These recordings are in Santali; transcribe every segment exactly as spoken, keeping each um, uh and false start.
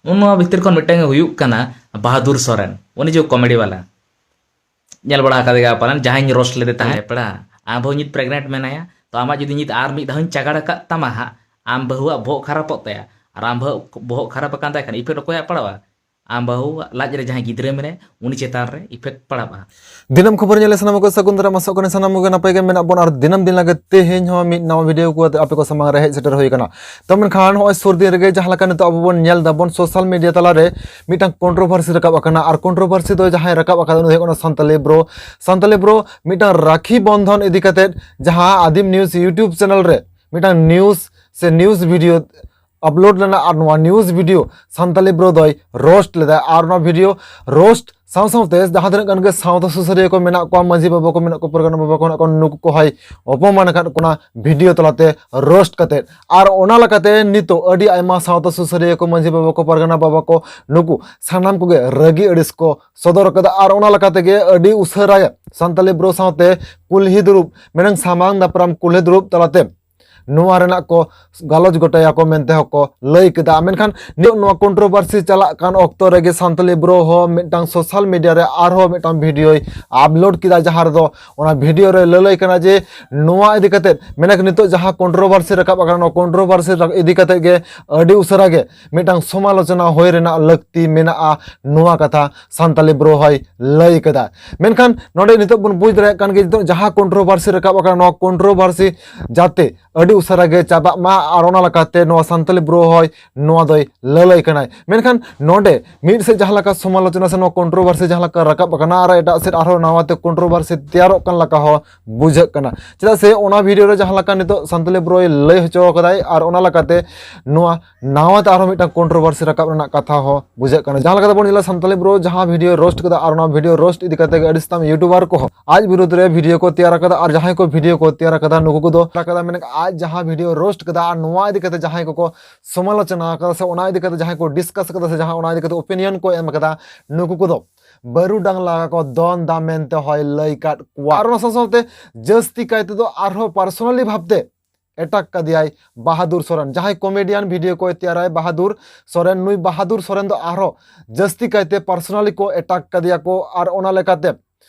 ᱩᱱ ᱱᱚᱣᱟ ᱵᱷᱤᱛᱤᱨ ᱠᱷᱚᱱ ᱢᱤᱫᱴᱟᱝ ᱮ ᱦᱩᱭᱩᱜ ᱠᱟᱱᱟ ᱵᱟᱦᱟᱫᱩᱨ ᱥᱚᱨᱮᱱ, ᱩᱱᱤ ᱡᱮ ᱠᱚᱢᱮᱰᱤ ᱵᱟᱞᱟ, ᱧᱮᱞ ᱵᱟᱲᱟ ᱟᱠᱟᱫᱮ ᱜᱮᱭᱟ ᱯᱟᱞᱮᱱ, ᱡᱟᱦᱟᱸᱭ ᱨᱳᱥᱴ ᱞᱮᱫᱮ ᱛᱟᱦᱮᱸᱫ᱾ ᱯᱮᱲᱟ, ᱟᱢ ᱵᱟᱹᱦᱩ ᱧᱤᱛ ᱯᱨᱮᱜᱱᱮᱱᱴ ᱢᱮᱱᱟᱭᱟ, ᱛᱚ ᱟᱢᱟᱜ ᱡᱩᱫᱤ ᱧᱤᱛ ᱟᱨ ᱢᱤᱫ ᱫᱷᱟᱣ ᱤᱧ ᱪᱟᱜᱟᱲ ᱟᱠᱟᱫ ᱛᱟᱢᱟ ᱦᱟᱸᱜ, ᱟᱢ ᱵᱟᱹᱦᱩᱣᱟᱜ ᱵᱚᱦᱚᱜ ᱠᱷᱟᱨᱟᱯᱚᱜ ᱛᱟᱭᱟ, ᱟᱨ ᱟᱢ ᱵᱟᱹᱦᱩ ᱵᱚᱦᱚᱜ ᱠᱷᱟᱨᱟᱯ ᱟᱠᱟᱱ ᱛᱟᱭ ᱠᱷᱟᱱ ᱤᱯᱷᱮᱠᱴ ᱚᱠᱚᱭᱟᱜ ᱯᱟᱲᱟᱣᱟ? ᱟᱢ ᱵᱟᱹᱦᱩᱣᱟᱜ ᱞᱟᱡ ᱨᱮ ᱡᱟᱦᱟᱸᱭ ᱜᱤᱫᱽᱨᱟᱹ ᱢᱮᱱᱟᱭᱟ, ᱩᱱᱤ ᱪᱮᱛᱟᱱ ᱨᱮ ᱤᱯᱷᱮᱠᱴ ᱯᱟᱲᱟᱜᱼᱟ᱾ ᱫᱤᱱᱟᱹᱢ ᱠᱷᱚᱵᱚᱨ ᱧᱮᱞ ᱥᱟᱱᱟᱢ ᱠᱚ ᱥᱟᱹᱜᱩᱱ ᱫᱟᱨᱟᱢ, ᱟᱥᱚᱜ ᱠᱟᱱᱟ ᱥᱟᱱᱟᱢ ᱠᱚᱜᱮ ᱱᱟᱯᱟᱭ ᱜᱮ ᱢᱮᱱᱟᱜ ᱵᱚᱱᱟ᱾ ᱟᱨ ᱫᱤᱱᱟᱹᱢ ᱫᱤᱱ ᱞᱟᱹᱜᱤᱫ ᱛᱮᱦᱮᱧ ᱦᱚᱸ ᱢᱤᱫ ᱱᱟᱣᱟ ᱵᱷᱤᱰᱤᱭᱳ ᱠᱚ ᱟᱛᱮ ᱟᱯᱮ ᱠᱚ ᱥᱟᱢᱟᱝ ᱨᱮ ᱦᱮᱡ ᱥᱮᱴᱮᱨ ᱦᱩᱭ ᱟᱠᱟᱱᱟ᱾ ᱛᱚ ᱢᱮᱱᱠᱷᱟᱱ ᱱᱚᱜᱼᱚᱭ ᱥᱩᱨ ᱫᱤᱱ ᱨᱮᱜᱮ ᱡᱟᱦᱟᱸ ᱞᱮᱠᱟ ᱱᱤᱛᱚᱜ ᱟᱵᱚ ᱵᱚᱱ ᱧᱮᱞ ᱫᱟᱵᱚᱱ ᱥᱳᱥᱟᱞ ᱢᱤᱰᱤᱭᱟ ᱛᱟᱞᱟᱨᱮ ᱢᱤᱫᱴᱟᱝ ᱠᱚᱱᱴᱨᱳᱵᱷᱟᱨᱥᱤ ᱨᱟᱠᱟᱵ ᱟᱠᱟᱱᱟ᱾ ᱟᱨ ᱠᱚᱱᱴᱨᱳᱵᱷᱟᱨᱥᱤ ᱫᱚ ᱡᱟᱦᱟᱸᱭ ᱨᱟᱠᱟᱵ ᱟᱠᱟᱫᱟ ᱩᱱᱤ ᱫᱚ ᱦᱩᱭᱩᱜ ᱠᱟᱱᱟ ᱥᱟᱱᱛᱟᱞᱤ ᱵᱨᱳ᱾ ᱥᱟᱱᱛᱟᱞᱤ ᱵᱨᱳ ᱢᱤᱫᱴᱟᱝ ᱨᱟᱠᱷᱤ ᱵᱚᱱᱫᱷᱚᱱ ᱤᱫᱤ ᱠᱟᱛᱮᱫ ᱡᱟᱦᱟᱸ ᱟᱫᱤᱢ ᱱᱤᱭᱩᱡᱽ ᱭᱩᱴᱩᱵᱽ ᱪᱮᱱᱮᱞ ᱨᱮ ᱢᱤᱫᱴᱟᱝ ᱱᱤᱭᱩᱡᱽ ᱥᱮ ᱱᱤᱭᱩᱡᱽ ᱵᱷᱤᱰᱤᱭᱳ ᱟᱯᱞᱳᱰ ᱞᱮᱱᱟ᱾ ᱟᱨ ᱱᱚᱣᱟ ᱱᱤᱭᱩᱡᱽ ᱵᱷᱤᱰᱤᱭᱳ ᱥᱟᱱᱛᱟᱞᱤ ᱵᱨᱳ ᱫᱚᱭ ᱨᱳᱥᱴ ᱞᱮᱫᱟ᱾ ᱟᱨ ᱱᱚᱣᱟ ᱵᱷᱤᱰᱤᱭᱳ ᱨᱳᱥᱴ ᱥᱟᱶ ᱥᱟᱶᱛᱮ ᱡᱟᱦᱟᱸ ᱛᱤᱱᱟᱹᱜ ᱜᱟᱱ ᱜᱮ ᱥᱟᱶᱛᱟ ᱥᱩᱥᱟᱹᱨᱤᱭᱟᱹ ᱠᱚ ᱢᱮᱱᱟᱜ ᱠᱚᱣᱟ, ᱢᱟᱹᱡᱷᱤ ᱵᱟᱵᱟ ᱠᱚ ᱢᱮᱱᱟᱜ ᱠᱚᱣᱟ, ᱯᱟᱨᱜᱟᱱᱟ ᱵᱟᱵᱟ ᱠᱚ ᱢᱮᱱᱟᱜ ᱠᱚᱣᱟ, ᱱᱩᱠᱩ ᱠᱚ ᱦᱚᱸᱭ ᱚᱯᱚᱢᱟᱱ ᱟᱠᱟᱫ ᱠᱚ ᱚᱱᱟ ᱵᱷᱤᱰᱤᱭᱳ ᱛᱟᱞᱟᱛᱮ ᱨᱳᱥᱴ ᱠᱟᱛᱮᱫ᱾ ᱟᱨ ᱚᱱᱟ ᱞᱮᱠᱟᱛᱮ ᱱᱤᱛᱚᱜ ᱟᱹᱰᱤ ᱟᱭᱢᱟ ᱥᱟᱶᱛᱟ ᱥᱩᱥᱟᱹᱨᱤᱭᱟᱹ ᱠᱚ, ᱢᱟᱹᱡᱷᱤ ᱵᱟᱵᱟ ᱠᱚ, ᱯᱟᱨᱜᱟᱱᱟ ᱵᱟᱵᱟ ᱠᱚ, ᱱᱩᱠᱩ ᱥᱟᱱᱟᱢ ᱠᱚᱜᱮ ᱨᱟᱹᱜᱤ ᱟᱹᱲᱤᱥ ᱠᱚ ᱥᱚᱫᱚᱨ ᱟᱠᱟᱫᱟ᱾ ᱟᱨ ᱚᱱᱟ ᱞᱮᱠᱟ ᱛᱮᱜᱮ ᱟᱹᱰᱤ ᱩᱥᱟᱹᱨᱟ ᱜᱮ ᱥᱟᱱᱛᱟᱞᱤ ᱵᱨᱳ ᱥᱟᱶᱛᱮ ᱠᱩᱞᱦᱤ ᱫᱩᱲᱩᱵ, ᱢᱮᱱᱟᱝ ᱥᱟᱢᱟᱝ ᱫᱟᱯᱨᱟᱢ ᱠᱩᱞᱦᱤ ᱫᱩᱲᱩᱵ ᱛᱟᱞᱟᱛᱮ ᱱᱚᱣᱟ ᱨᱮᱱᱟᱜ ᱠᱚ ᱜᱟᱞᱚᱪ ᱜᱚᱴᱟᱭᱟᱠᱚ ᱢᱮᱱᱛᱮ ᱦᱚᱸᱠᱚ ᱞᱟᱹᱭ ᱠᱮᱫᱟ᱾ ᱢᱮᱱᱠᱷᱟᱱ ᱱᱤᱛᱚᱜ ᱱᱚᱣᱟ ᱠᱚᱱᱴᱨᱳᱵᱷᱟᱨᱥᱤ ᱪᱟᱞᱟᱜ ᱠᱟᱱ ᱚᱠᱛᱚ ᱨᱮᱜᱮ ᱥᱟᱱᱛᱟᱞᱤ ᱵᱨᱳ ᱦᱚᱸ ᱢᱤᱫᱴᱟᱝ ᱥᱳᱥᱟᱞ ᱢᱤᱰᱤᱭᱟ ᱨᱮ ᱟᱨᱦᱚᱸ ᱢᱤᱫᱴᱟᱝ ᱵᱷᱤᱰᱤᱭᱳᱭ ᱟᱯᱞᱳᱰ ᱠᱮᱫᱟ, ᱡᱟᱦᱟᱸ ᱨᱮᱫᱚ ᱚᱱᱟ ᱵᱷᱤᱰᱤᱭᱳ ᱨᱮ ᱞᱟᱹᱞᱟᱹᱭ ᱠᱟᱱᱟ ᱡᱮ ᱱᱚᱣᱟ ᱤᱫᱤ ᱠᱟᱛᱮᱫ, ᱢᱮᱱᱮᱠ ᱱᱤᱛᱚᱜ ᱡᱟᱦᱟᱸ ᱠᱚᱱᱴᱨᱳᱵᱷᱟᱨᱥᱤ ᱨᱟᱠᱟᱵ ᱟᱠᱟᱱᱟ, ᱱᱚᱣᱟ ᱠᱚᱱᱴᱨᱳᱵᱷᱟᱨᱥᱤ ᱤᱫᱤ ᱠᱟᱛᱮᱫ ᱜᱮ ᱟᱹᱰᱤ ᱩᱥᱟᱹᱨᱟ ᱜᱮ ᱢᱤᱫᱴᱟᱝ ᱥᱚᱢᱟᱞᱳᱪᱚᱱᱟ ᱦᱩᱭ ᱨᱮᱱᱟᱜ ᱞᱟᱹᱠᱛᱤ ᱢᱮᱱᱟᱜᱼᱟ, ᱱᱚᱣᱟ ᱠᱟᱛᱷᱟ ᱥᱟᱱᱛᱟᱞᱤ ᱵᱨᱳ ᱦᱚᱸᱭ ᱞᱟᱹᱭ ᱠᱟᱫᱟ᱾ ᱢᱮᱱᱠᱷᱟᱱ ᱱᱚᱰᱮ ᱱᱤᱛᱚᱜ ᱵᱚᱱ ᱵᱩᱡᱽ ᱫᱟᱲᱮᱭᱟᱜ ᱠᱟᱱ ᱜᱮ, ᱱᱤᱛᱚᱜ ᱡᱟᱦᱟᱸ ᱠᱚᱱᱴᱨᱳᱵᱷᱟᱨᱥᱤ ᱨᱟᱠᱟᱵ ᱟᱠᱟᱱᱟ, ᱱᱚᱣᱟ ᱠᱚᱱᱴᱨᱳᱵᱷᱟᱨᱥᱤ ᱡᱟᱛᱮ ᱟᱹᱰᱤ ᱩᱥᱟᱹᱨᱟ ᱜᱮ ᱪᱟᱵᱟᱜ ᱢᱟ, ᱟᱨ ᱚᱱᱟ ᱞᱮᱠᱟᱛᱮ ᱱᱚᱣᱟ ᱥᱟᱱᱛᱟᱞᱤ ᱵᱨᱳ ᱦᱚᱸᱭ ᱱᱚᱣᱟ ᱫᱚᱭ ᱞᱟᱹᱞᱟᱹᱭ ᱠᱟᱱᱟᱭ᱾ ᱢᱮᱱᱠᱷᱟᱱ ᱱᱚᱰᱮ ᱢᱤᱫ ᱥᱮᱫ ᱡᱟᱦᱟᱸ ᱞᱮᱠᱟ ᱥᱚᱢᱟᱞᱳᱪᱚᱱᱟ ᱥᱮ ᱱᱚᱣᱟ ᱠᱚᱱᱴᱨᱳᱵᱷᱟᱨᱥᱤ ᱡᱟᱦᱟᱸ ᱞᱮᱠᱟ ᱨᱟᱠᱟᱵ ᱟᱠᱟᱱᱟ, ᱟᱨ ᱮᱴᱟᱜ ᱥᱮᱫ ᱟᱨᱦᱚᱸ ᱱᱟᱣᱟ ᱛᱮ ᱠᱚᱱᱴᱨᱳᱵᱷᱟᱨᱥᱤ ᱛᱮᱭᱟᱨᱚᱜ ᱠᱟᱱ ᱞᱮᱠᱟ ᱦᱚᱸ ᱵᱩᱡᱷᱟᱹᱜ ᱠᱟᱱᱟ᱾ ᱪᱮᱫᱟᱜ ᱥᱮ ᱚᱱᱟ ᱵᱷᱤᱰᱤᱭᱳ ᱨᱮ ᱡᱟᱦᱟᱸ ᱞᱮᱠᱟ ᱱᱤᱛᱚᱜ ᱥᱟᱱᱛᱟᱞᱤ ᱵᱨᱳᱭ ᱞᱟᱹᱭ ᱦᱚᱪᱚ ᱟᱠᱟᱫᱟᱭ, ᱟᱨ ᱚᱱᱟ ᱞᱮᱠᱟᱛᱮ ᱱᱚᱣᱟ ᱱᱟᱣᱟ ᱛᱮ ᱟᱨᱦᱚᱸ ᱢᱤᱫᱴᱟᱝ ᱠᱚᱱᱴᱨᱳᱵᱷᱟᱨᱥᱤ ᱨᱟᱠᱟᱵ ᱨᱮᱱᱟᱜ ᱠᱟᱛᱷᱟ ᱦᱚᱸ ᱵᱩᱡᱷᱟᱹᱜ ᱠᱟᱱᱟ᱾ ᱡᱟᱦᱟᱸ ᱞᱮᱠᱟᱛᱮ ᱵᱚᱱ ᱧᱮᱞᱟ, ᱥᱟᱱᱛᱟᱞᱤ ᱵᱨᱳ ᱡᱟᱦᱟᱸ ᱵᱷᱤᱰᱤᱭᱳ ᱨᱳᱥᱴ ᱠᱟᱫᱟ, ᱟᱨ ᱚᱱᱟ ᱵᱷᱤᱰᱤᱭᱳ ᱨᱳᱥᱴ ᱤᱫᱤ ᱠᱟᱛᱮ ᱜᱮ ᱟᱹᱰᱤ ᱥᱟᱛᱟᱢ ᱭᱩᱴᱩᱵᱟᱨ ᱠᱚᱦᱚᱸ ᱟᱡ ᱵᱤᱨᱩᱫᱽ ᱨᱮ ᱵᱷᱤᱰᱤᱭᱳ ᱠᱚ ᱛᱮᱭᱟᱨ ᱟᱠᱟᱫᱟ, ᱟᱨ ᱡᱟᱦᱟᱸᱭ ᱠᱚ ᱵᱷᱤᱰᱤᱭᱳ ᱠᱚ ᱛᱮᱭᱟᱨ ᱟᱠᱟᱫᱟ, ᱱᱩᱠᱩ ᱠᱚᱫᱚ ᱟᱠᱟᱫᱟ, ᱢᱮᱱ ᱟᱡ ᱡᱟᱦᱟᱸ ᱵᱷᱤᱰᱤᱭᱳ ᱨᱳᱥᱴ ᱠᱟᱫᱟ ᱟᱨ ᱱᱚᱣᱟ ᱤᱫᱤ ᱠᱟᱛᱮ ᱡᱟᱦᱟᱸᱭ ᱠᱚᱠᱚ ᱥᱚᱢᱟᱞᱳᱪᱚᱱᱟ ᱟᱠᱟᱫᱟ ᱥᱮ ᱚᱱᱟ ᱤᱫᱤ ᱠᱟᱛᱮ ᱡᱟᱦᱟᱸᱭ ᱠᱚ ᱰᱤᱥᱠᱟᱥ ᱟᱠᱟᱫᱟ ᱥᱮ ᱡᱟᱦᱟᱸ ᱚᱱᱟ ᱤᱫᱤ ᱠᱟᱛᱮ ᱳᱯᱤᱱᱤᱭᱚᱱ ᱠᱚ ᱮᱢ ᱟᱠᱟᱫᱟ, ᱱᱩᱠᱩ ᱠᱚᱫᱚ ᱵᱟᱹᱨᱩᱰᱟᱝ ᱞᱟᱜᱟ ᱠᱚ ᱫᱚᱱ ᱫᱟ ᱢᱮᱱᱛᱮ ᱦᱚᱸᱭ ᱞᱟᱹᱭ ᱠᱟᱫ ᱠᱚᱣᱟ᱾ ᱟᱨ ᱚᱱᱟ ᱥᱟᱶ ᱥᱟᱶᱛᱮ ᱡᱟᱹᱥᱛᱤ ᱠᱟᱭ ᱛᱮᱫᱚ ᱟᱨᱦᱚᱸ ᱯᱟᱨᱥᱳᱱᱟᱞᱤ ᱵᱷᱟᱵᱽᱛᱮ ᱮᱴᱟᱠ ᱠᱟᱫᱮᱭᱟᱭ ᱵᱟᱦᱟᱫᱩᱨ ᱥᱚᱨᱮᱱ, ᱡᱟᱦᱟᱸᱭ ᱠᱚᱢᱮᱰᱤᱭᱟᱱ ᱵᱷᱤᱰᱤᱭᱳ ᱠᱚᱭ ᱛᱮᱭᱟᱨᱟᱭ ᱵᱟᱦᱟᱫᱩᱨ ᱥᱚᱨᱮᱱ᱾ ᱱᱩᱭ ᱵᱟᱦᱟᱫᱩᱨ ᱥᱚᱨᱮᱱ ᱫᱚ ᱟᱨᱦᱚᱸ ᱡᱟᱹᱥᱛᱤ ᱠᱟᱭᱛᱮ ᱯᱟᱨᱥᱚᱱᱟᱞᱤ ᱠᱚ ᱮᱴᱟᱠ ᱠᱟᱫᱮᱭᱟ ᱠᱚ, ᱟᱨ ᱚᱱᱟ ᱞᱮᱠᱟᱛᱮ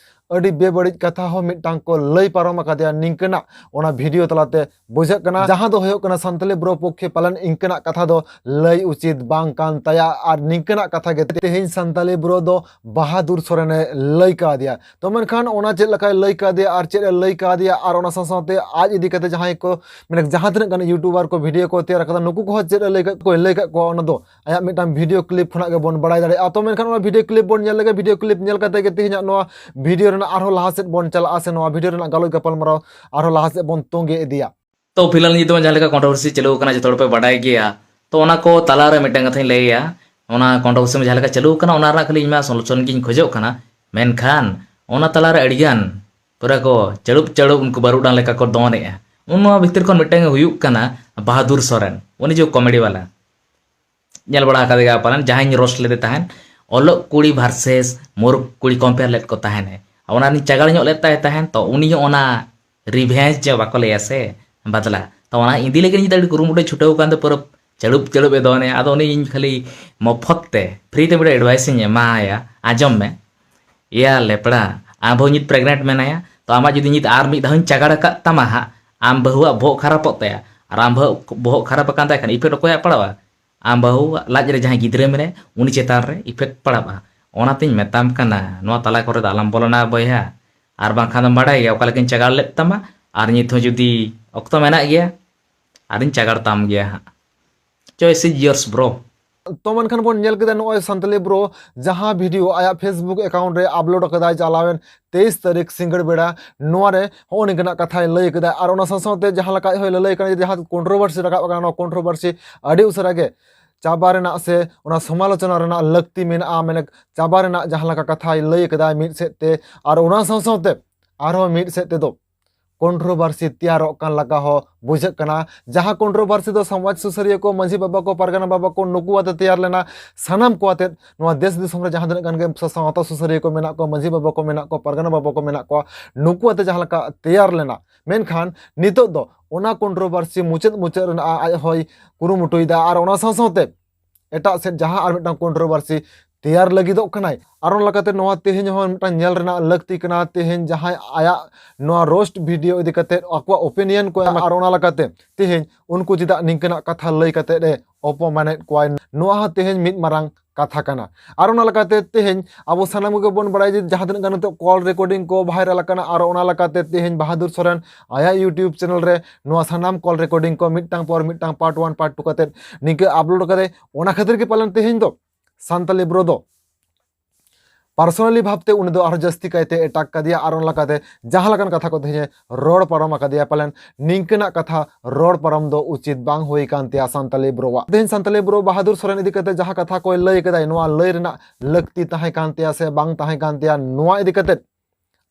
ᱟᱹᱰᱤ ᱵᱮᱵᱟᱹᱲᱤᱡ ᱠᱟᱛᱷᱟ ᱦᱚᱸ ᱢᱤᱫᱴᱟᱝ ᱠᱚ ᱞᱟᱹᱭ ᱯᱟᱨᱚᱢ ᱟᱠᱟᱫᱮᱭᱟ, ᱱᱤᱝᱠᱟᱹᱱᱟᱜ ᱚᱱᱟ ᱵᱷᱤᱰᱤᱭᱳ ᱛᱟᱞᱟᱛᱮ ᱵᱩᱡᱷᱟᱹᱜ ᱠᱟᱱᱟ, ᱡᱟᱦᱟᱸ ᱫᱚ ᱦᱩᱭᱩᱜ ᱠᱟᱱᱟ ᱥᱟᱱᱛᱟᱞᱤ ᱵᱨᱳ ᱯᱚᱠᱠᱷᱮ ᱯᱟᱞᱮᱱ ᱤᱱᱠᱟᱹᱱᱟᱜ ᱠᱟᱛᱷᱟ ᱫᱚ ᱞᱟᱹᱭ ᱩᱪᱤᱛ ᱵᱟᱝ ᱠᱟᱱ ᱛᱟᱭᱟ, ᱟᱨ ᱱᱤᱝᱠᱟᱹᱱᱟᱜ ᱠᱟᱛᱷᱟ ᱜᱮ ᱛᱮᱦᱮᱧ ᱥᱟᱱᱛᱟᱞᱤ ᱵᱨᱳ ᱫᱚ ᱵᱟᱦᱟᱫᱩᱨ ᱥᱚᱨᱮᱱᱮ ᱞᱟᱹᱭ ᱠᱟᱣᱫᱮᱭᱟ᱾ ᱛᱚ ᱢᱮᱱᱠᱷᱟᱱ ᱚᱱᱟ ᱪᱮᱫ ᱞᱮᱠᱟᱭ ᱞᱟᱹᱭ ᱠᱟᱣᱫᱮᱭᱟ ᱟᱨ ᱪᱮᱫ ᱮ ᱞᱟᱹᱭ ᱠᱟᱣᱫᱮᱭᱟ ᱟᱨ ᱚᱱᱟ ᱥᱟᱶ ᱥᱟᱶᱛᱮ ᱟᱡ ᱤᱫᱤ ᱠᱟᱛᱮ ᱡᱟᱦᱟᱸᱭ ᱠᱚ, ᱢᱟᱱᱮ ᱡᱟᱦᱟᱸ ᱛᱤᱱᱟᱹᱜ ᱜᱟᱱ ᱭᱩᱴᱩᱵᱟᱨ ᱠᱚ ᱵᱷᱤᱰᱤᱭᱳ ᱠᱚ ᱛᱮᱭᱟᱨ ᱟᱠᱟᱫᱟ, ᱱᱩᱠᱩ ᱠᱚᱦᱚᱸ ᱪᱮᱫ ᱮ ᱞᱟᱹᱭ ᱠᱟᱫ ᱠᱚ, ᱞᱟᱹᱭ ᱠᱟᱫ ᱠᱚᱣᱟ, ᱚᱱᱟ ᱫᱚ ᱟᱭᱟᱜ ᱢᱤᱫᱴᱟᱝ ᱵᱷᱤᱰᱤᱭᱳ ᱠᱞᱤᱯ ᱠᱷᱚᱱᱟᱜ ᱜᱮᱵᱚᱱ ᱵᱟᱲᱟᱭ ᱫᱟᱲᱮᱭᱟᱜᱼᱟ᱾ ᱛᱚ ᱢᱮᱱᱠᱷᱟᱱ ᱚᱱᱟ ᱵᱷᱤᱰᱤᱭᱳ ᱠᱞᱤᱯ ᱵᱚᱱ ᱧᱮᱞ ᱞᱮᱜᱮ, ᱵᱷᱤᱰᱤᱭᱳ ᱠᱞᱤᱯ ᱧᱮᱞ ᱠᱟᱛᱮ ᱜᱮ ᱛᱮᱦᱮᱧᱟᱜ ᱱᱚᱣᱟ ᱵᱷᱤᱰᱤᱭᱳ ᱨᱮᱱᱟᱜ ᱟᱨᱦᱚᱸ ᱞᱟᱦᱟ ᱥᱮᱫ ᱵᱚᱱ ᱪᱟᱞᱟᱜᱼᱟ, ᱥᱮ ᱱᱚᱣᱟ ᱵᱷᱤᱰᱤᱭᱳ ᱨᱮᱱᱟᱜ ᱜᱟᱞᱚᱪ ᱜᱟᱯᱟᱞᱢᱟᱨᱟᱣ ᱟᱨᱦᱚᱸ ᱞᱟᱦᱟ ᱥᱮᱫ ᱵᱚᱱ ᱛᱚᱝᱜᱮ ᱤᱫᱤᱭᱟ᱾ ᱛᱚ ᱯᱷᱤᱞᱦᱟᱞ ᱱᱤᱛ ᱢᱟ ᱡᱟᱦᱟᱸ ᱞᱮᱠᱟ ᱠᱚᱱᱴᱨᱳᱵᱷᱟᱨᱥᱤ ᱪᱟᱹᱞᱩ ᱟᱠᱟᱱᱟ, ᱡᱚᱛᱚ ᱦᱚᱲ ᱯᱮ ᱵᱟᱰᱟᱭ ᱜᱮᱭᱟ᱾ ᱛᱚ ᱚᱱᱟ ᱠᱚ ᱛᱟᱞᱟᱨᱮ ᱢᱤᱫᱴᱟᱝ ᱠᱟᱛᱷᱟᱧ ᱞᱟᱹᱭᱟ, ᱚᱱᱟ ᱠᱚᱱᱴᱨᱳᱵᱷᱟᱨᱥᱤ ᱢᱟ ᱡᱟᱦᱟᱸ ᱞᱮᱠᱟ ᱪᱟᱹᱞᱩ ᱟᱠᱟᱱᱟ, ᱚᱱᱟ ᱨᱮᱱᱟᱜ ᱠᱷᱟᱹᱞᱤ ᱤᱧ ᱢᱟ ᱥᱚᱞᱩᱥᱚᱱ ᱜᱤᱧ ᱠᱷᱚᱡᱚᱜ ᱠᱟᱱᱟ, ᱢᱮᱱᱠᱷᱟᱱ ᱚᱱᱟ ᱛᱟᱞᱟᱨᱮ ᱟᱹᱰᱤᱜᱟᱱ ᱯᱩᱨᱟᱹ ᱠᱚ ᱪᱟᱹᱲᱩᱵ ᱪᱟᱹᱲᱩᱵ ᱩᱱᱠᱩ ᱵᱟᱹᱨᱩᱰᱟᱝ ᱞᱮᱠᱟ ᱠᱚ ᱫᱚᱱᱮᱜᱼᱟ᱾ ᱩᱱ ᱱᱚᱣᱟ ᱵᱷᱤᱛᱤᱨ ᱠᱷᱚᱱ ᱢᱤᱫᱴᱟᱝ ᱮ ᱦᱩᱭᱩᱜ ᱠᱟᱱᱟ ᱵᱟᱦᱟᱫᱩᱨ ᱥᱚᱨᱮᱱ, ᱩᱱᱤ ᱡᱮ ᱠᱚᱢᱮᱰᱤ ᱵᱟᱞᱟ᱾ ᱧᱮᱞ ᱵᱟᱲᱟ ᱟᱠᱟᱫ ᱜᱮᱭᱟ ᱯᱟᱞᱮᱱ, ᱡᱟᱦᱟᱸᱧ ᱨᱳᱥᱴ ᱞᱮᱫᱮ ᱛᱟᱦᱮᱸᱫ, ᱚᱞᱚᱜ ᱠᱩᱲᱤ ᱵᱷᱟᱨᱥᱮᱥ ᱢᱩᱨᱩᱠ ᱠᱩᱲᱤ ᱠᱚᱢᱯᱮᱭᱟᱨ ᱞᱮᱫ ᱠᱚ ᱛᱟᱦᱮᱸᱱᱮ᱾ ᱚᱱᱟ ᱨᱤᱧ ᱪᱟᱜᱟᱲ ᱧᱚᱜ ᱞᱮᱫ ᱛᱟᱭ ᱛᱟᱦᱮᱸᱫ, ᱛᱚ ᱩᱱᱤ ᱦᱚᱸ ᱚᱱᱟ ᱨᱤᱵᱷᱮᱧᱡᱽ ᱡᱮ ᱵᱟᱠᱚ ᱞᱟᱹᱭᱟ ᱥᱮ, ᱵᱟᱫᱞᱟ, ᱛᱚ ᱚᱱᱟ ᱤᱫᱤ ᱞᱟᱹᱜᱤᱫ ᱤᱧ ᱫᱚ ᱟᱹᱰᱤ ᱠᱩᱨᱩᱢᱩᱴᱩᱭ ᱪᱷᱩᱴᱟᱹᱣ ᱟᱠᱟᱱ ᱛᱮ ᱯᱩᱨᱟᱹ ᱪᱟᱹᱲᱩᱵ ᱪᱟᱹᱲᱩᱵ ᱮ ᱫᱚᱱᱮ᱾ ᱟᱫᱚ ᱩᱱᱤ ᱤᱧ ᱠᱷᱟᱹᱞᱤ ᱢᱚᱯᱷᱚᱛ ᱛᱮ, ᱯᱷᱨᱤ ᱛᱮ ᱢᱤᱫᱴᱮᱱ ᱮᱰᱵᱷᱟᱭᱤᱥ ᱤᱧ ᱮᱢᱟᱭᱟ, ᱟᱸᱡᱚᱢ ᱢᱮ᱾ ᱮᱭᱟ ᱞᱮᱯᱲᱟ, ᱟᱢ ᱵᱟᱹᱦᱩ ᱧᱤᱛ ᱯᱨᱮᱜᱱᱮᱱᱴ ᱢᱮᱱᱟᱭᱟ, ᱛᱚ ᱟᱢᱟᱜ ᱡᱩᱫᱤ ᱧᱤᱛ ᱟᱨ ᱢᱤᱫ ᱫᱷᱟᱣ ᱤᱧ ᱪᱟᱜᱟᱲ ᱟᱠᱟᱫ ᱛᱟᱢᱟ ᱦᱟᱸᱜ, ᱟᱢ ᱵᱟᱹᱦᱩᱣᱟᱜ ᱵᱚᱦᱚᱜ ᱠᱷᱟᱨᱟᱯᱚᱜ ᱛᱟᱭᱟ, ᱟᱨ ᱟᱢ ᱵᱟᱹᱦᱩ ᱵᱚᱦᱚᱜ ᱠᱷᱟᱨᱟᱯ ᱟᱠᱟᱱ ᱛᱟᱭ ᱠᱷᱟᱱ ᱤᱯᱷᱮᱠᱴ ᱚᱠᱚᱭᱟᱜ ᱯᱟᱲᱟᱣᱟ? ᱟᱢ ᱵᱟᱹᱦᱩ ᱞᱟᱡ ᱨᱮ ᱡᱟᱦᱟᱸᱭ ᱜᱤᱫᱽᱨᱟᱹ ᱢᱮᱱᱟᱭ, ᱩᱱᱤ ᱪᱮᱛᱟᱱ ᱨᱮ ᱤᱯᱷᱮᱠᱴ ᱯᱟᱲᱟᱜᱼᱟ᱾ ᱚᱱᱟᱛᱤᱧ ᱢᱮᱛᱟᱢ ᱠᱟᱱᱟ, ᱱᱚᱣᱟ ᱛᱟᱞᱟ ᱠᱚᱨᱮ ᱫᱚ ᱟᱞᱚᱢ ᱵᱚᱞᱚᱱᱟ ᱵᱚᱭᱦᱟ, ᱟᱨ ᱵᱟᱝᱠᱷᱟᱱ ᱫᱚᱢ ᱵᱟᱰᱟᱭ ᱜᱮᱭᱟ ᱚᱠᱟ ᱞᱮᱠᱟᱧ ᱪᱟᱜᱟᱲ ᱞᱮᱫ ᱛᱟᱢᱟ᱾ ᱟᱨ ᱱᱤᱛ ᱦᱚᱸ ᱡᱩᱫᱤ ᱚᱠᱛᱚ ᱢᱮᱱᱟᱜ ᱜᱮᱭᱟ, ᱟᱨᱤᱧ ᱪᱟᱜᱟᱲ ᱛᱟᱢ ᱜᱮᱭᱟ ᱦᱟᱸᱜ᱾ Choice is yours, bro. ᱛᱚ ᱢᱮᱱᱠᱷᱟᱱ ᱵᱚᱱ ᱧᱮᱞ ᱠᱮᱫᱟ ᱱᱚᱜᱼᱚᱭ ᱥᱟᱱᱛᱟᱞᱤ ᱵᱨᱳ ᱡᱟᱦᱟᱸ ᱵᱷᱤᱰᱤᱭᱳ ᱟᱭᱟᱜ Facebook ᱮᱠᱟᱣᱩᱱᱴ ᱨᱮ ᱟᱯᱞᱳᱰ ᱟᱠᱟᱫᱟᱭ ᱪᱟᱞᱟᱣᱮᱱ ᱛᱮᱭᱤᱥ ᱛᱟᱹᱨᱤᱠᱷ ᱥᱤᱸᱜᱟᱹᱲ ᱵᱮᱲᱟ, ᱱᱚᱣᱟ ᱨᱮ ᱦᱚᱸᱜᱼᱚ ᱱᱤᱝᱠᱟᱱᱟᱜ ᱠᱟᱛᱷᱟᱭ ᱞᱟᱹᱭ ᱠᱮᱫᱟ᱾ ᱟᱨ ᱚᱱᱟ ᱥᱟᱶ ᱥᱟᱶᱛᱮ ᱡᱟᱦᱟᱸ ᱞᱮᱠᱟ ᱟᱡ ᱦᱚᱸᱭ ᱞᱟᱹᱞᱟᱹᱭ ᱠᱟᱱᱟ, ᱡᱟᱦᱟᱸ ᱠᱚᱱᱴᱨᱳᱵᱷᱟᱨᱥᱤ ᱨᱟᱠᱟᱵ ᱟᱠᱟᱱᱟ, ᱱᱚᱣᱟ ᱠᱚᱱᱴᱨᱳᱵᱷᱟᱨᱥᱤ ᱟᱹᱰᱤ ᱩᱥᱟᱹᱨᱟ ᱜᱮ ᱪᱟᱵᱟ ᱨᱮᱱᱟᱜ ᱥᱮ ᱚᱱᱟ ᱥᱚᱢᱟᱞᱳᱪᱚᱱᱟ ᱨᱮᱱᱟᱜ ᱞᱟᱹᱠᱛᱤ ᱢᱮᱱᱟᱜᱼᱟ, ᱢᱟᱱᱮ ᱪᱟᱵᱟ ᱨᱮᱱᱟᱜ ᱡᱟᱦᱟᱸ ᱞᱮᱠᱟ ᱠᱟᱛᱷᱟᱭ ᱞᱟᱹᱭ ᱠᱮᱫᱟ ᱢᱤᱫ ᱥᱮᱫ ᱛᱮ, ᱟᱨ ᱚᱱᱟ ᱥᱟᱶ ᱥᱟᱶᱛᱮ ᱟᱨᱦᱚᱸ ᱢᱤᱫ ᱥᱮᱫ ᱛᱮᱫᱚ ᱠᱚᱱᱴᱨᱳᱵᱷᱟᱨᱥᱤ ᱛᱮᱭᱟᱨᱚᱜ ᱠᱟᱱ ᱞᱮᱠᱟ ᱦᱚᱸ ᱵᱩᱡᱷᱟᱹᱜ ᱠᱟᱱᱟ᱾ ᱡᱟᱦᱟᱸ ᱠᱚᱱᱴᱨᱳᱵᱷᱟᱨᱥᱤ ᱫᱚ ᱥᱚᱢᱟᱡᱽ ᱥᱩᱥᱟᱹᱨᱤᱭᱟᱹ ᱠᱚ, ᱢᱟᱹᱡᱷᱤ ᱵᱟᱵᱟ ᱠᱚ, ᱯᱟᱨᱜᱟᱱᱟ ᱵᱟᱵᱟ ᱠᱚ, ᱱᱩᱠᱩ ᱟᱛᱮ ᱛᱮᱭᱟᱨ ᱞᱮᱱᱟ᱾ ᱥᱟᱱᱟᱢ ᱠᱚ ᱟᱛᱮ ᱱᱚᱣᱟ ᱫᱮᱥ ᱫᱤᱥᱚᱢ ᱨᱮ ᱡᱟᱦᱟᱸ ᱛᱤᱱᱟᱹᱜ ᱜᱟᱱ ᱜᱮ ᱥᱟᱶᱛᱟ ᱥᱩᱥᱟᱹᱨᱤᱭᱟᱹ ᱠᱚ ᱢᱮᱱᱟᱜ ᱠᱚᱣᱟ, ᱢᱟᱹᱡᱷᱤ ᱵᱟᱵᱟ ᱠᱚ ᱢᱮᱱᱟᱜ ᱠᱚᱣᱟ, ᱯᱟᱨᱜᱟᱱᱟ ᱵᱟᱵᱟ ᱠᱚ ᱢᱮᱱᱟᱜ ᱠᱚᱣᱟ, ᱱᱩᱠᱩ ᱟᱛᱮ ᱡᱟᱦᱟᱸ ᱞᱮᱠᱟ ᱛᱮᱭᱟᱨ ᱞᱮᱱᱟ, ᱢᱮᱱᱠᱷᱟᱱ ᱱᱤᱛᱚᱜ ᱫᱚ ᱚᱱᱟ ᱠᱚᱱᱴᱨᱳᱵᱷᱟᱨᱥᱤ ᱢᱩᱪᱟᱹᱫ ᱢᱩᱪᱟᱹᱫ ᱨᱮᱱᱟᱜ ᱟᱡ ᱦᱚᱸᱭ ᱠᱩᱨᱩᱢᱩᱴᱩᱭᱮᱫᱟ᱾ ᱟᱨ ᱚᱱᱟ ᱥᱟᱶ ᱥᱟᱶᱛᱮ ᱮᱴᱟᱜ ᱥᱮᱫ ᱡᱟᱦᱟᱸ ᱟᱨ ᱢᱤᱫᱴᱟᱝ ᱠᱚᱱᱴᱨᱳᱵᱷᱟᱨᱥᱤ ᱛᱮᱭᱟᱨ ᱞᱟᱹᱜᱤᱫᱚᱜ ᱠᱟᱱᱟᱭ᱾ ᱟᱨ ᱚᱱᱟ ᱞᱮᱠᱟᱛᱮ ᱱᱚᱣᱟ ᱛᱮᱦᱮᱧ ᱦᱚᱸ ᱢᱤᱫᱴᱟᱝ ᱧᱮᱞ ᱨᱮᱱᱟᱜ ᱞᱟᱹᱠᱛᱤ ᱠᱟᱱᱟ, ᱛᱮᱦᱮᱧ ᱡᱟᱦᱟᱸᱭ ᱟᱭᱟᱜ ᱱᱚᱣᱟ ᱨᱳᱥᱴ ᱵᱷᱤᱰᱤᱭᱳ ᱤᱫᱤ ᱠᱟᱛᱮ ᱟᱠᱚᱣᱟᱜ ᱳᱯᱤᱱᱤᱭᱚᱱ ᱠᱚ ᱮᱢᱟ, ᱟᱨ ᱚᱱᱟ ᱞᱮᱠᱟᱛᱮ ᱛᱮᱦᱮᱧ ᱩᱱᱠᱩ ᱪᱮᱫᱟᱜ ᱱᱤᱝᱠᱟᱹᱱᱟᱜ ᱠᱟᱛᱷᱟ ᱞᱟᱹᱭ ᱠᱟᱛᱮ ᱮ ᱚᱯᱚᱢᱟᱱᱮᱫ ᱠᱚᱣᱟᱭ, ᱱᱚᱣᱟ ᱦᱚᱸ ᱛᱮᱦᱮᱧ ᱢᱤᱫ ᱢᱟᱨᱟᱝ ᱠᱟᱛᱷᱟ ᱠᱟᱱᱟ᱾ ᱟᱨ ᱚᱱᱟ ᱞᱮᱠᱟᱛᱮ ᱛᱮᱦᱮᱧ ᱟᱵᱚ ᱥᱟᱱᱟᱢ ᱠᱚᱜᱮ ᱵᱚᱱ ᱵᱟᱲᱟᱭᱟ ᱡᱮ ᱡᱟᱦᱟᱸ ᱛᱤᱱᱟᱹᱜ ᱜᱟᱱ ᱱᱤᱛᱚᱜ ᱠᱚᱞ ᱨᱮᱠᱚᱨᱰᱤᱝ ᱠᱚ ᱵᱷᱟᱭᱨᱟᱞ ᱟᱠᱟᱱᱟ, ᱟᱨ ᱚᱱᱟ ᱞᱮᱠᱟᱛᱮ ᱛᱮᱦᱮᱧ ᱵᱟᱦᱟᱫᱩᱨ ᱥᱚᱨᱮᱱ ᱟᱭᱟᱜ YouTube ᱪᱮᱱᱮᱞ ᱨᱮ ᱱᱚᱣᱟ ᱥᱟᱱᱟᱢ ᱠᱚᱞ ᱨᱮᱠᱚᱨᱰᱤᱝ ᱠᱚ ᱢᱤᱫᱴᱟᱝ ᱯᱚᱨ ᱢᱤᱫᱴᱟᱝ ᱯᱟᱨᱴ ᱳᱣᱟᱱ ᱯᱟᱨᱴ ᱴᱩ ᱠᱟᱛᱮ ᱱᱤᱝᱠᱟᱹ ᱟᱯᱞᱳᱰ ᱠᱟᱫᱟᱭ᱾ ᱚᱱᱟ ᱠᱷᱟᱹᱛᱤᱨ ᱜᱮ ᱯᱟᱞᱮᱱ ᱛᱮᱦᱮᱧ ᱫᱚ ᱥᱟᱱᱛᱟᱞᱤ ᱵᱨᱳ ᱫᱚ ᱯᱟᱨᱥᱚᱱᱟᱞᱤ ᱵᱷᱟᱵᱽᱛᱮ ᱩᱱᱤ ᱫᱚ ᱟᱨᱦᱚᱸ ᱡᱟᱹᱥᱛᱤ ᱠᱟᱭᱛᱮ ᱮᱴᱟᱠ ᱠᱟᱫᱮᱭᱟ, ᱟᱨ ᱚᱱᱟ ᱞᱮᱠᱟᱛᱮ ᱡᱟᱦᱟᱸ ᱞᱮᱠᱟᱱ ᱠᱟᱛᱷᱟ ᱠᱚ ᱛᱮᱦᱮᱧ ᱮ ᱨᱚᱲ ᱯᱟᱨᱚᱢ ᱟᱠᱟᱫᱮᱭᱟ, ᱯᱟᱞᱮᱱ ᱱᱤᱝᱠᱟᱹᱱᱟᱜ ᱠᱟᱛᱷᱟ ᱨᱚᱲ ᱯᱟᱨᱚᱢ ᱫᱚ ᱩᱪᱤᱛ ᱵᱟᱝ ᱦᱩᱭ ᱠᱟᱱ ᱛᱟᱭᱟ ᱥᱟᱱᱛᱟᱞᱤ ᱵᱨᱳᱣᱟᱜ᱾ ᱛᱮᱦᱮᱧ ᱥᱟᱱᱛᱟᱞᱤ ᱵᱨᱳ ᱵᱟᱦᱟᱫᱩᱨ ᱥᱚᱨᱮᱱ ᱤᱫᱤ ᱠᱟᱛᱮ ᱡᱟᱦᱟᱸ ᱠᱟᱛᱷᱟ ᱠᱚᱭ ᱞᱟᱹᱭ ᱠᱮᱫᱟᱭ, ᱱᱚᱣᱟ ᱞᱟᱹᱭ ᱨᱮᱱᱟᱜ ᱞᱟᱹᱠᱛᱤ ᱛᱟᱦᱮᱸ ᱠᱟᱱ ᱛᱟᱭᱟ ᱥᱮ ᱵᱟᱝ ᱛᱟᱦᱮᱸ ᱠᱟᱱ ᱛᱟᱭᱟ, ᱱᱚᱣᱟ ᱤᱫᱤ ᱠᱟᱛᱮ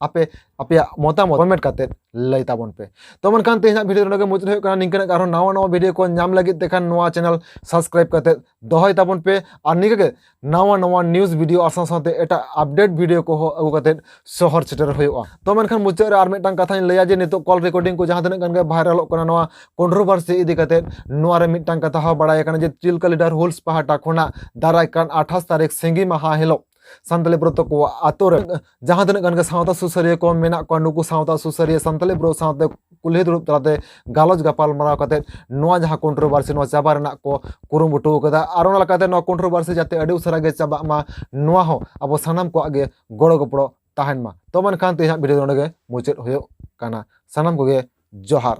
ᱟᱯᱮ ᱟᱯᱮᱭᱟᱜ ᱢᱚᱛᱟᱢᱚᱛ ᱠᱚᱢᱮᱱᱴ ᱠᱟᱛᱮ ᱞᱟᱹᱭ ᱛᱟᱵᱚᱱ ᱯᱮ᱾ ᱛᱚ ᱢᱮᱱᱠᱷᱟᱱ ᱛᱮᱦᱮᱧᱟᱜ ᱵᱷᱤᱰᱤᱭᱳ ᱱᱚᱰᱮ ᱜᱮ ᱢᱩᱪᱟᱹᱫ ᱦᱩᱭᱩᱜ ᱠᱟᱱᱟ᱾ ᱱᱤᱝᱠᱟᱹᱱᱟᱜ ᱟᱨᱦᱚᱸ ᱱᱟᱣᱟ ᱱᱟᱣᱟ ᱵᱷᱤᱰᱤᱭᱳ ᱠᱚ ᱧᱟᱢ ᱞᱟᱹᱜᱤᱫ ᱛᱮ ᱠᱷᱟᱱ ᱱᱚᱣᱟ ᱪᱮᱱᱮᱞ ᱥᱟᱵᱥᱠᱨᱟᱭᱤᱵ ᱠᱟᱛᱮ ᱫᱚᱦᱚᱭ ᱛᱟᱵᱚᱱ ᱯᱮ, ᱟᱨ ᱱᱤᱝᱠᱟᱹ ᱜᱮ ᱱᱟᱣᱟ ᱱᱟᱣᱟ ᱱᱤᱭᱩᱡᱽ ᱵᱷᱤᱰᱤᱭᱳ ᱟᱨ ᱥᱟᱶ ᱥᱟᱶᱛᱮ ᱮᱴᱟᱜ ᱟᱯᱰᱮᱴ ᱵᱷᱤᱰᱤᱭᱳ ᱠᱚᱦᱚᱸ ᱟᱹᱜᱩ ᱠᱟᱛᱮ ᱥᱚᱦᱚᱨ ᱥᱮᱴᱮᱨ ᱦᱩᱭᱩᱜᱼᱟ᱾ ᱛᱚ ᱢᱮᱱᱠᱷᱟᱱ ᱢᱩᱪᱟᱹᱫ ᱨᱮ ᱟᱨ ᱢᱤᱫᱴᱟᱝ ᱠᱟᱛᱷᱟᱧ ᱞᱟᱹᱭᱟ ᱡᱮ ᱱᱤᱛᱚᱜ ᱠᱚᱞ ᱨᱮᱠᱚᱨᱰᱤᱝ ᱠᱚ ᱡᱟᱦᱟᱸ ᱛᱤᱱᱟᱹᱜ ᱜᱟᱱ ᱜᱮ ᱵᱷᱟᱭᱨᱟᱞᱚᱜ ᱠᱟᱱᱟ, ᱱᱚᱣᱟ ᱠᱚᱱᱴᱨᱳᱵᱷᱟᱨᱥᱤ ᱤᱫᱤ ᱠᱟᱛᱮ ᱱᱚᱣᱟ ᱨᱮ ᱢᱤᱫᱴᱟᱝ ᱠᱟᱛᱷᱟ ᱦᱚᱸ ᱵᱟᱲᱟᱭ ᱠᱟᱱᱟ ᱡᱮ ᱛᱤᱞᱠᱟ ᱞᱤᱰᱟᱨ ᱦᱩᱞᱥ ᱯᱟᱦᱴᱟ ᱠᱷᱚᱱᱟᱜ ᱫᱟᱨᱟᱭ ᱠᱟᱱ ᱟᱴᱷᱟᱥ ᱛᱟᱹᱨᱤᱠᱷ ᱥᱤᱸᱜᱤ ᱢᱟᱦᱟ ᱦᱤᱞᱳᱜ ᱥᱟᱱᱛᱟᱞᱤ ᱵᱨᱳ ᱛᱟᱠᱚᱣᱟᱜ ᱟᱛᱳ ᱨᱮ ᱡᱟᱦᱟᱸ ᱛᱤᱱᱟᱹᱜ ᱜᱟᱱ ᱜᱮ ᱥᱟᱶᱛᱟ ᱥᱩᱥᱟᱹᱨᱤᱭᱟᱹ ᱠᱚ ᱢᱮᱱᱟᱜ ᱠᱚᱣᱟ, ᱱᱩᱠᱩ ᱥᱟᱶᱛᱟ ᱥᱩᱥᱟᱹᱨᱤᱭᱟᱹ ᱥᱟᱱᱛᱟᱞᱤ ᱵᱨᱳ ᱥᱟᱶᱛᱮ ᱠᱩᱞᱦᱤ ᱫᱩᱲᱩᱵ ᱛᱟᱞᱟᱛᱮ ᱜᱟᱞᱚᱪ ᱜᱟᱯᱟᱞ ᱢᱟᱨᱟᱣ ᱠᱟᱛᱮ ᱱᱚᱣᱟ ᱡᱟᱦᱟᱸ ᱠᱚᱱᱴᱨᱳᱵᱷᱟᱨᱥᱤ, ᱱᱚᱣᱟ ᱪᱟᱵᱟ ᱨᱮᱱᱟᱜ ᱠᱚ ᱠᱩᱨᱩᱢᱩᱴᱩ ᱟᱠᱟᱫᱟ᱾ ᱟᱨ ᱚᱱᱟ ᱞᱮᱠᱟᱛᱮ ᱱᱚᱣᱟ ᱠᱚᱱᱴᱨᱳᱵᱷᱟᱨᱥᱤ ᱡᱟᱛᱮ ᱟᱹᱰᱤ ᱩᱥᱟᱹᱨᱟ ᱜᱮ ᱪᱟᱵᱟᱜ ᱢᱟ, ᱱᱚᱣᱟ ᱦᱚᱸ ᱟᱵᱚ ᱥᱟᱱᱟᱢ ᱠᱚᱣᱟᱜ ᱜᱮ ᱜᱚᱲᱚ ᱜᱚᱯᱚᱲᱚ ᱛᱟᱦᱮᱱ ᱢᱟ᱾ ᱛᱚ ᱢᱮᱱᱠᱷᱟᱱ ᱛᱮᱦᱮᱧᱟᱜ ᱵᱷᱤᱰᱤᱭᱳ ᱫᱚ ᱱᱚᱰᱮ ᱜᱮ ᱢᱩᱪᱟᱹᱫ ᱦᱩᱭᱩᱜ ᱠᱟᱱᱟ᱾ ᱥᱟᱱᱟᱢ ᱠᱚᱜᱮ ᱡᱚᱦᱟᱨ᱾